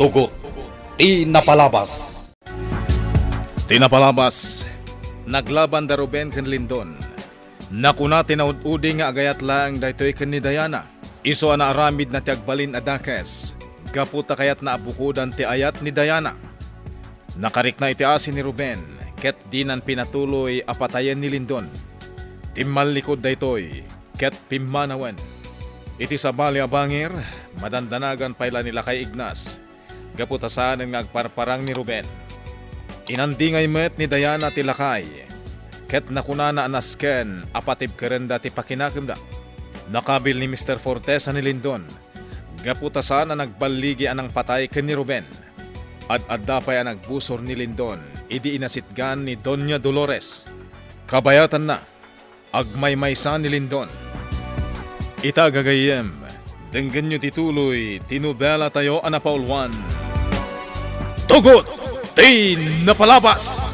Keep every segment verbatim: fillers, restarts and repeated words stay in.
Tugot ti napalabas. Ti napalabas, naglaban da Ruben ken Lindon. Nakuna ti naud-udi nga agayat laeng daytoy ken ni Diana. Isu a naaramidna ti agbalin a dakes, gapu ta kayatna a bukodan ti ayat ni Diana. Nakarikna iti asi ni Ruben, ket dinan pinatuloy a patayen ni Lindon. Timmallikud daytoy, ket pimmanawen. Iti sabali a bangir, madandanagan pay la ni Lakay Ignas, gapu ta saanen nga agparparang ni Ruben. Inandingay met ni Diana ti lakay, ket nakunana a nasken a patibkerenda ti pakinakemda. Nakabil ni Mister Fortes a ni Lindon, gapu ta saan a nagballigi a nangpatay ken ni Ruben. Ad-adda pay a nagbusor ni Lindon idi inasitgan ni Doña Dolores. Kabayatanna, agmaymaysa ni Lindon. Ita, gagayyem, denggenyo ti tuloy ti nobelatayo a napauluan, Tugot ti Napalabas!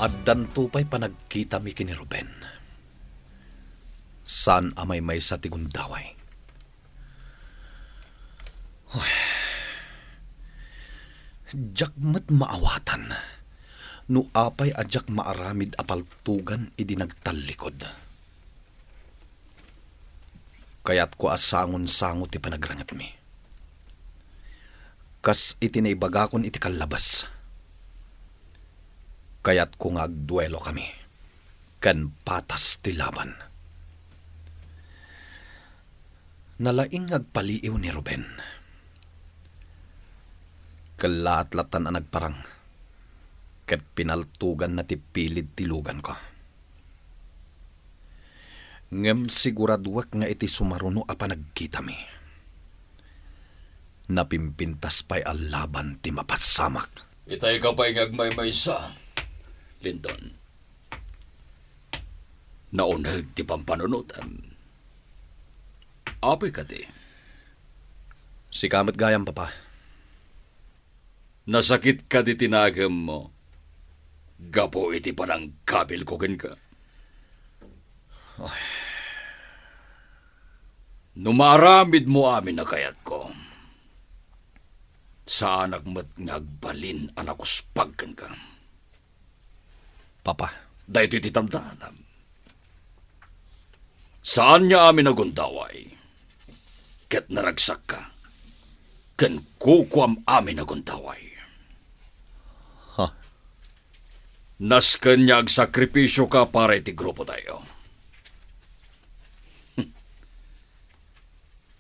Addanto pay panagkitami ken ni Ruben. Saan a maymaysa ti gundaway. Uy. Diak met maawatan no apay a diak maaramid a paltugan idi nagtallikud. Kayatko a sangon-sango ti panagrangetmi. Kas iti naibagakon iti kallabas, kayatko nga agduelokami ken patas ti laban. Nalaing nga agpaliiw ni Ruben. Kellaat lattan a nagparang, ket pinaltuganna ti pilid ti luganko. Ngem siguraduek nga iti sumaruno a panagkitami, napimpintas pay a laban ti mapasamak. Itay ka pay nga agmaymaysa, Lindon. Nauneg ti pampanunotem. Apay kadi? Sika met gayam, Papa. Nasakit kadi ti nagemmo gapu iti panangkabilko kenka? Ay. No maaramidmo amin a kayatko, saanak met nga agbalin a nakuspag kenka. Papa. Daytoy ti tandaan. Saanyo amin a gundaway, ket naragsakka, ken kukuam amin a gundaway. Ha? Nasken nga agsakripisioka para iti grupotayo.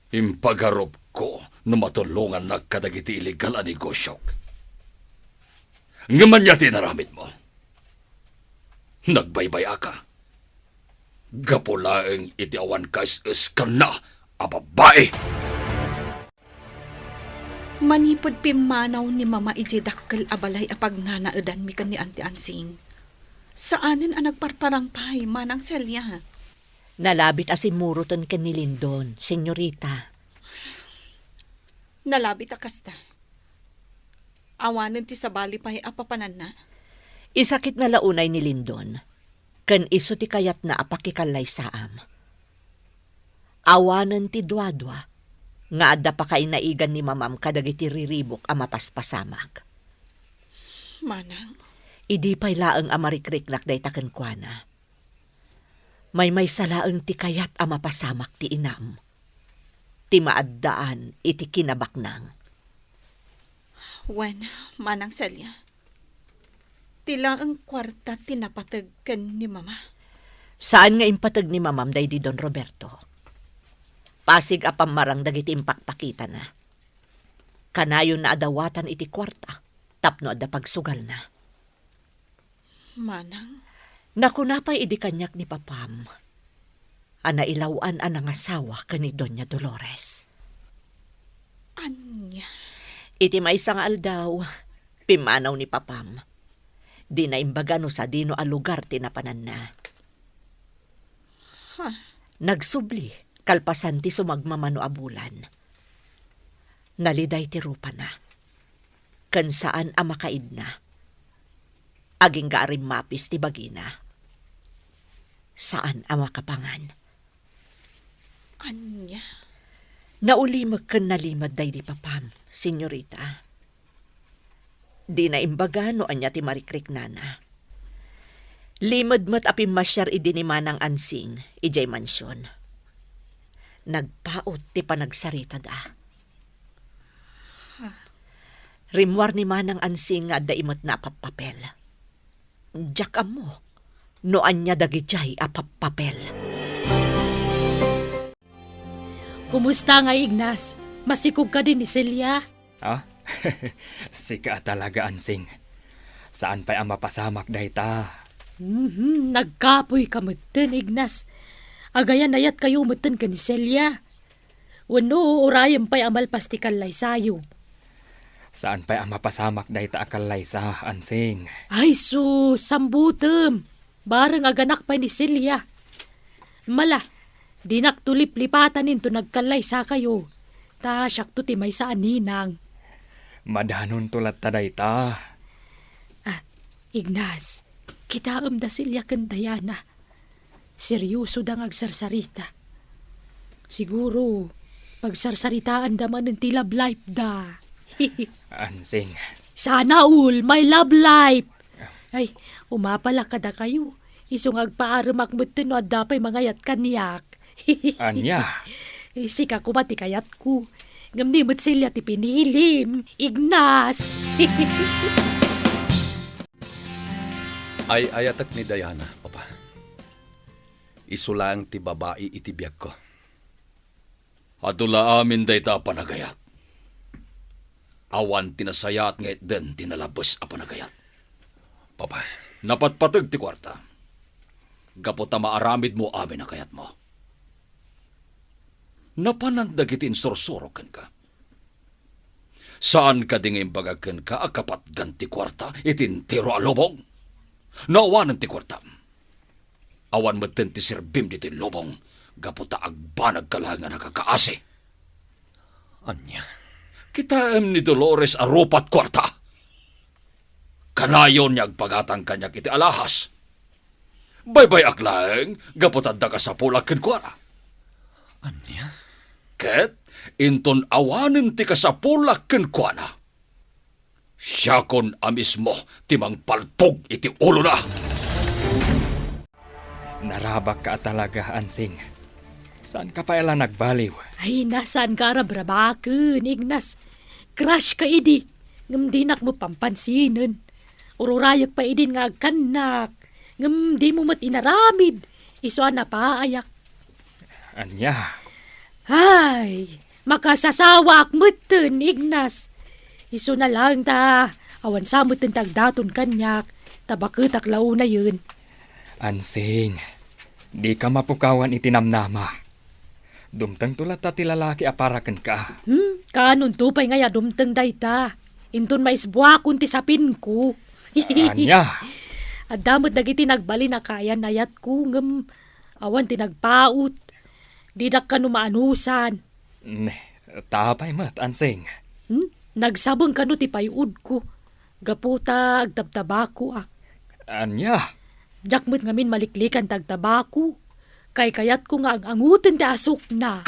Impagarupko no matulongannak kadagiti illegal a negosiok. Ngem ania ti inaramidmo? Nagbaybay-aka. Gapu laeng iti awan kaes-eskanna a babai. Manipud pimmanaw ni Mama idiay dakkel a balay a pagnanaedanmi ken ni Auntie Ansing, saanen a nagparparang pay, Manang Celia. Nalabit a simmuroten ken ni Lindon, senyorita. Nalabit a kasta. Awanen ti sabali pay a papananna. Isakitna la unay ni Lindon, ken isu ti kayatna a pakikallaysaam. Awanen ti duadua nga adda pakainaigan ni Mamam kadagiti riribuk a mapaspasamak. Manang. Idi pay laeng a marikriknak dayta kenkuana. Maymaysa laeng ti kayat a mapasamak ti inam, ti maaddaan iti kinabaknang. Wen, Manang Celia, ti laeng kuarta ti napateg ken ni Mama. Saan nga impateg ni Mamam daydi Don Roberto. Pasig a pammarang dagiti impakpakitana. Kanayonna a dawatan iti kuarta tapno adda pagsugalna. Manang? Nakuna pay idi kaniak ni Papam a nailaw-an a nangasawa ken ni Doña Dolores. Ania? Iti maysa nga aldaw, pimmanaw ni Papam. Dina imbaga no sadino a lugar ti napananna. Ha? Nagsubli, kalpasan ti sumagmamano a bulan. Naliday ti rupana. Ken saan a makaidna. Agingga a rimmapis ti bagina. Saan a makapangan. Ania? Naulimek ken nalimed daydi papam, senyorita. Dina imbaga no ania ti marikriknana. Limed met a pimmasiar idi ni Manang Ansing idiay mansion. Nagpaut ti panagsaritada. Rimmuar ni Manang Ansing nga adda imetna a pappapel. Diak ammo no ania dagidiay a pappapel. Kumusta ngay, Ignas? Masikog kadi ni Celia? Ah? Sika a talaga, Ansing. Saan pay a mapasamak dayta. Mhm, nagkapoyka metten, Ignas. Agayan-ayatkayo metten ken ni Celia. Wenno, urayem pay a malpas ti kallaysayo. Saan pay a mapasamak dayta a kallaysa, Ansing. Ay sus, sambutem. Bareng aganak pay ni Celia. Mala, dinakto liplipatan inton nagkallaysakayo. Ta siakto ti maysa a ninang. Madanonto latta dayta. Ah, Ignas, kitaem da Celia ken Diana. Seryosoda nga agsarsarita. Siguro, pagsarsaritaanda manen ti love life da. Ansing. Sana all, my love life. Ay, umapalak kadakayo. Isu nga agpaaremak metten no adda pay mangayat kaniak. Ania? Sika koma ti kayatko. Ngem ni met Celia ti pinilim, Ignas. Ay-ayatek ni Diana, Papa. Isu laeng ti babai iti biagko. Adu la amin dayta a panagayat. Awan ti nasayaat nga itden ti nalabes a panagayat. Papa. Napatpateg ti kuarta. Gapu ta maaramidmo amin a kayatmo. Napanan dagiti insursuro kenka. Saan kadi nga imbagak kenka a kapatgan ti kuarta iti entero a lubong? No awanen ti kuarta, awan metten ti serbim ditoy lubong gapu ta agbanagka laeng a nakakaasi. Ania? Kitaem ni Dolores a rupat kuarta. Kanayon nga agpagatang kaniak iti alahas. Baybay-ak laeng gapu ta adda kasapulak kenkuana. Ania? Ket inton awanen ti kasapulak kenkuana, siakon a mismo ti mangpaltog iti ulona. Narabakka a talaga, Ansing. Saanka pay la nagbaliw? Ay, na, saanka a rabrabaken, Ignas. Crush ka idi, ngem dinak met pampansinen. Ururayek pay idin nga agkannak, ngem dimo met inaramid. Isu a napaayak. Ania? Ay, makasasawaak metten, Ignas. Isuna laeng ta awan sa metten ti agdaton kaniak, ta baketak la unayen. Ansing, dika mapukawan iti namnama. Dumtengto latta ti lalaki a para kenka. Hmm, kaanonto pay ngay a dumteng dayta? Inton maisbuakon ti sapinko. Ania? Adda met dagiti nagbalin a kaayan-ayatko, ngem awan ti nagpaut. Didak kano maanusan. Ne, ta apay met, Ansing? Hmm? Nagsabeng kano ti pay-odko, gapu ta agtabtabakoak. Ania? Diak met ngamin maliklikan ti agtabako. Kaykayatko nga ang-angoten ti asukna.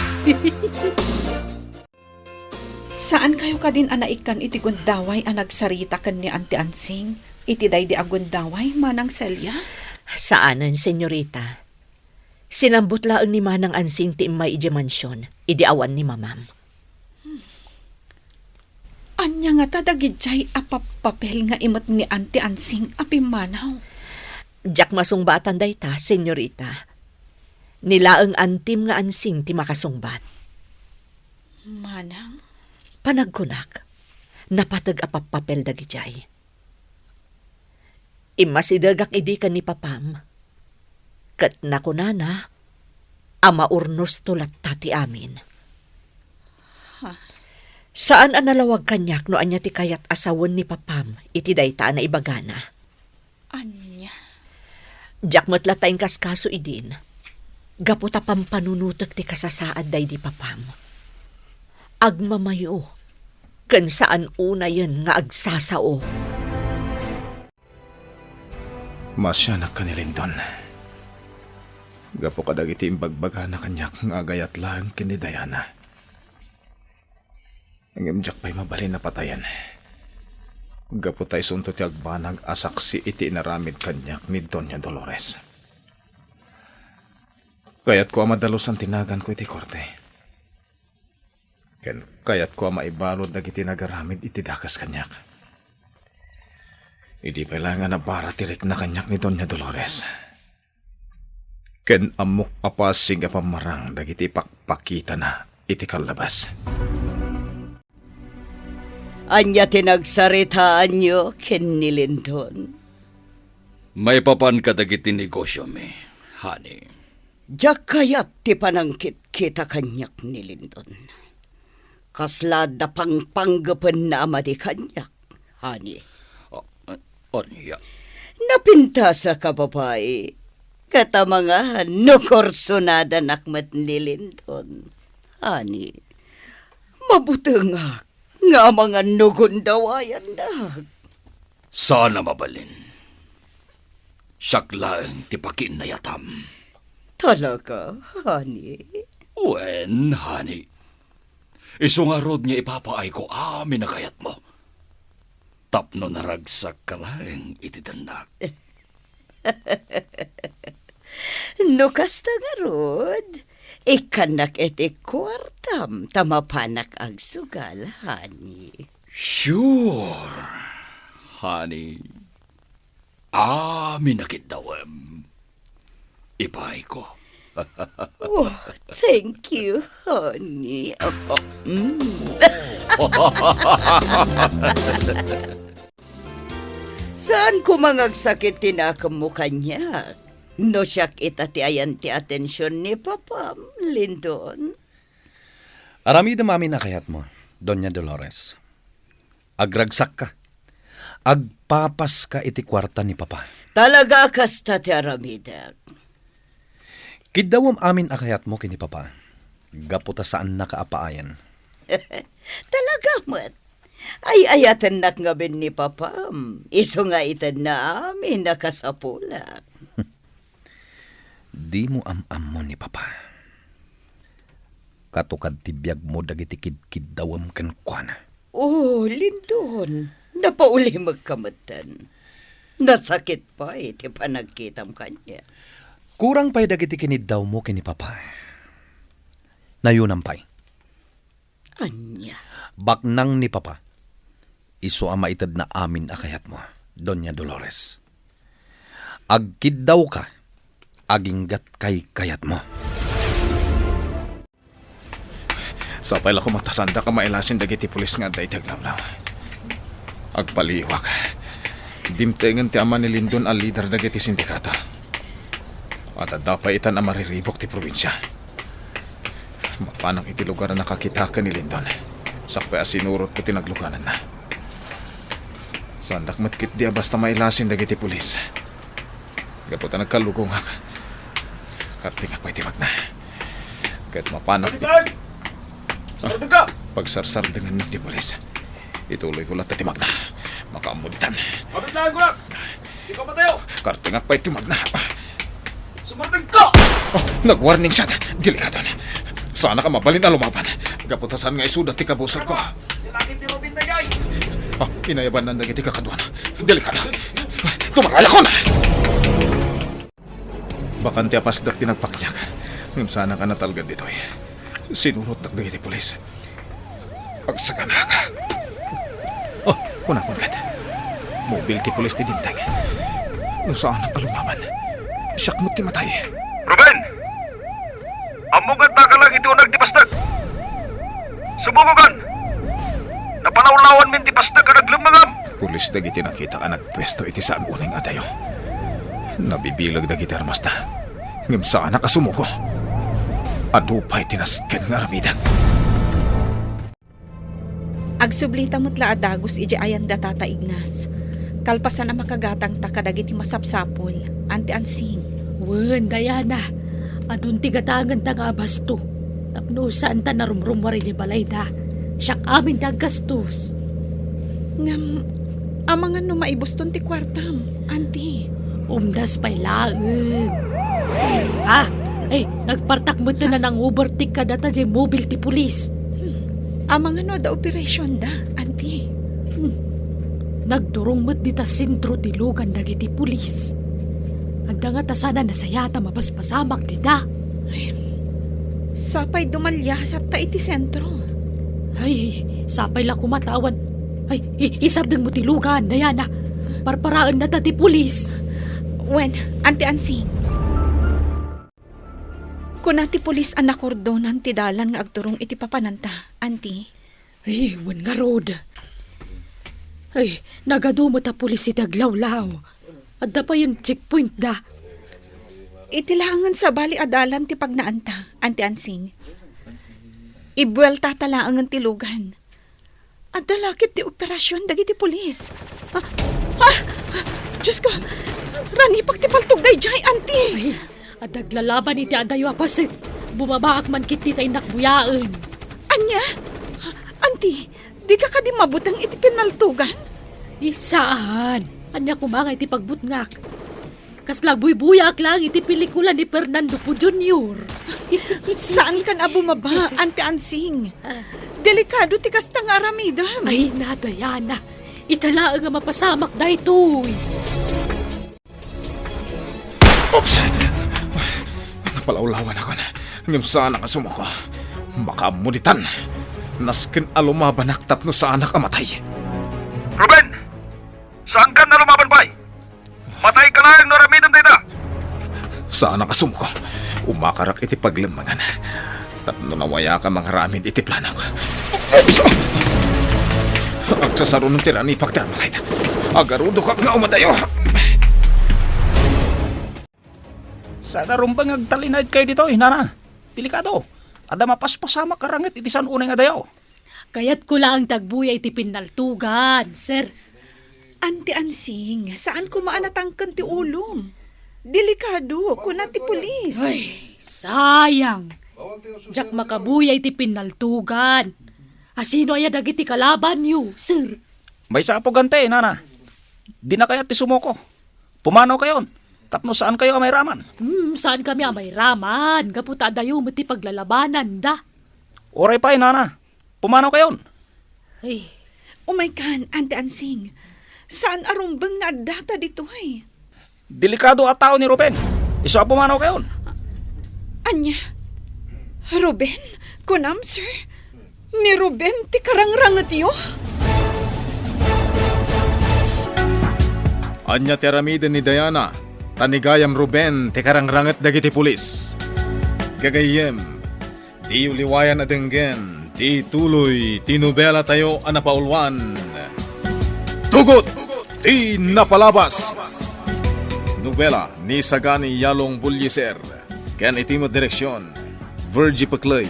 Saankayo kadin a naikkan iti gundaway a nagsarita ken ni Auntie Ansing iti daydi a gundaway, Manang Celia? Saanen, senyorita. Sinambut laeng ni Manang Ansing ti immay idiay mansion idi awan ni Mamam. Ania ngata dagidiay a pappapel nga imet ni Auntie Ansing a pimmanaw? Diak masungbatan dayta, senyorita. Ni laeng antim nga Ansing ti makasungbat. Manang? Panagkunak, napateg a pappapel dagidiay. Immasidegak idi ken ni Papam, ket nakunana a maurnosto latta ti amin. Ha? Saan a nalawag kaniak no ania ti kayat a sawen ni Papam iti dayta a naibagana. Ania? Diak met latta inkaskaso idin, gapu ta pampanunotek ti kasasaad daydi Papam. Agmamayo, ken saan unayen nga agsasao. Maasianak ken ni Lindon. Gapu kadagiti imbagbagana kaniak nga agayat laeng ken ni Diana. Ngem diak pay mabalin a patayen. Gapu ta isunto ti agbanag a saksi iti inaramid kaniak ni Doña Dolores. Kayatko a madalusan ti naganko iti korte. Ken kayatko a maibalud dagiti nagaramid iti dakes kaniak. Idi pay laeng a nabara ti rikna kaniak ni Doña Dolores, ken ammok a pasig a pammarang dagiti pakpakitana iti kallabas. Ania ti nagsaritaanyo ken ni Lindon? Maipapan kadagiti negosiomi, honey. Diak kayat ti panangkitkita kaniak ni Lindon. Kasla adda pangpanggepenna a madi kaniak, honey. A-, a-, ania? Napintasak a babai. Ket amangan no kursonadanak met ni Lindon, honey. Mabutengak nga amangan no gundawayannak. Saan a mabalin. Siak laeng ti pakiinnayatam. Talaga, honey? Wen, honey. Isu ngarud nga ipapaayko amin a kayatmo. Tapno naragsakka laeng iti dennak. No kasta ngarud, ikkannak iti kuartam ta mapanak agsugal, honey. Sure, honey. Amin a kiddawem. Ipaayko. Oh, thank you, honey. Mm. Saan koma nga agsakit ti nakemmo kaniak? No siak ita ti ayan ti atension ni Papam, Lindon. Aramidem amin a kayatmo, Doña Dolores. Agragsakka. Agpapaska iti kuarta ni Papa. Talaga a kasta ti aramidek. Kiddawem amin a kayatmo ken ni Papa. Gapu ta saannaka a paayen. Talaga met. Ay-ayatennak ngamin ni Papam. Isu nga itedna amin a kasapulak. Dimo am-ammo ni Papa. Katukad ti biagmo dagiti kidkiddawem kenkuana. Oh, Lindon, napaulimekka metten. Nasakit pay ti panagkitam kaniak. Kurang pay dagiti kiniddawmo ken ni Papa. Nayunam pay. Ania? Baknang ni Papa. Isu a maitedna amin a kayatmo, Doña Dolores. Agkiddawka, aginggat kaykayatmo. Sapay la koma ta saandak a mailasin dagiti pulis nga adda iti aglawlaw. Agpaliiwak. Dimtengen ti ama ni Lindon a lider dagiti sindikato. Adda pay itan a mariribuk ti probinsia. Mapanak iti lugar a nakakitaak ken ni Lindon. Sakbay a sinurotko ti naglugananna. Saandak met ketdi a basta mailasin dagiti pulis. Gapu ta nagkallugongak. Kartingak pay ti magna. Ket mapanak iti Kapitan! Sardengka! Pagsarsardengannak ti pulis. Ituloyko latta ti magna. Makaammo ditan. Mabitlaan ko lang! Ikaw patayo! Kartingak pay ti magna. Sumardengka! Ah, nag-warning shot. Delikado na. Saanak a mabalin a lumaban. Gapu ta saan nga isuda ti kabusorko. Lalaki ti Robin Tagay! Ah, inayabannan dagiti kakaduana. Delikado. Tumarayakon! Bakan ti apasdak ti nagpakniak. Ngem saanak a natalged ditoy. Sinurotdak dagiti pulis. Agsaganaak. Oh, kunakon ket. Mobil ti pulis ti dimteng. No saanak a lumaban, siak met ti matay. Ruben! Ammok nga adda ka lang iti uneg ti pastek. Sumubokan! Napalawlawanmin ti pastek a naglemmengam! Pulis dagiti nakitak a nagpuesto iti saan uneg a dayo. Nabibileg dagiti armasta. Ngem saanak a sumuko. Adu pay ti nasken nga aramidek. Agsublita met la a dagus idiay ayan da Tata Ignas. Kalpasan a makagatangta kadagiti masapsapul, Auntie Ansing. Wen, Diana, adun ti gatangenta nga abasto. Tapno saanta narumrumuar idiay balayda. Siak amin ti aggastos. Ngem, amangan no maibuston ti kuartam, Auntie. Umdas pay laeng. Ah, ay, nagpartak met na nang-overtake kadata diay mobil ti pulis. Hmm. Amangan no adda operasionda, Auntie. Hmm. Nagturong met dita sentro ti lugan dagiti pulis. Adda nga ta saan a nasayaat a mapaspasamak dita. Sapay dumaliasat ta iti sentro. Ay, sapay la koma ta awan. Ay, i-, isardengmo ti lugan, Diana. Parparaenna ta ti pulis. Wen, Auntie Ansing. Kuna ti pulis a nakordonan ti dalan nga agturong iti papananta, Auntie. Ay, wen ngarud. Ay, nagadu met a pulis iti aglawlaw. Adda payen checkpoint da. Iti laengen sabali a dalan ti pagnaanta, Auntie Ansing. Ibueltata laengen ti lugan. Adda la ket ti operasion dagiti pulis. Ah! Ah! Diosko! Ranipak ti paltog daydiay, Auntie! Ay, adda aglalaban iti adayo a paset. Bumabaak man ket ti ta innak buyaen. Ania? Auntie, dika kadi mabuteng iti pinaltogan? Ay, saan. Ania koma nga iti pagbutngak? Kasla agbuybuyaak laeng iti pelikula ni Fernando Poe Junior. Saankan a bumaba, Auntie Ansing. Delikado ti kasta nga aramidem. Ay, na, Diana. Ita laeng a mapasamak daytoy. Oops! Napalawlawanakon. Ngem saanak a sumuko. Makaammo ditan. Nasken a lumabanak tapno saanak a matay. Ruben! Saankan a lumaban pay? Matayka laeng no aramidem dayta! Saanak a sumuko. Umakarak iti paglemmengan. Tapno nawayaka mangaramid iti planok. Oops! Agsasarunon ti ranipak ti Armalite. Agarudokak nga umadayo. Saan a rumbeng nga agtalinaedkayo ditoy, nana. Delikado. Adda mapaspasamak a ranget iti saan unay nga adayo. Kayatko laeng ti agbuya iti pinaltogan, sir. Auntie Ansing, saan koma a natangken ti ulom. Delikado, kuna ti pulis. Ay, sayang. Diak makabuya iti pinaltogan. Asino aya dagiti kalabanyo, sir? Maysa a pugante, nana. Dina kayat ti sumuko. Pumanawkayon, tapno saankayo a mairaman. Hmm, saankami a mairaman, gapu ta adayo met ti paglalabananda. Uray pay, nana. Pumanawkayon. Ay. Umaykan, Auntie Ansing. Saan a rumbeng nga addata ditoy. Delikado a tao ni Ruben. Isu a pumanawkayon. Ania? Ruben? Kunam, sir? Ni Ruben ti karangrangetyo? Ania ti aramiden ni Diana, ta ni Gayam Ruben ti karangranget dagiti pulis? Gagayyem, diyo liwayan a denggen ti tuloy ti nobelatayo a napauluan, Tugot ti Napalabas. Nobela ni Sagani Yalong Bullieser ken iti met direksion, Virgie Pecley.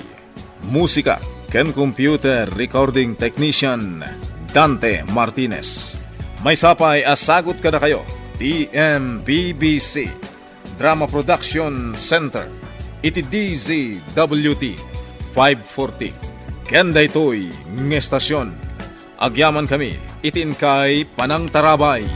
Musika ken computer recording technician, Dante Martinez. Maysa pay a sagut kadakayo ti M P B C Drama Production Center iti D Z W T five forty ken daytoy nga estasion. Agyamankami iti inkay panangtarabay.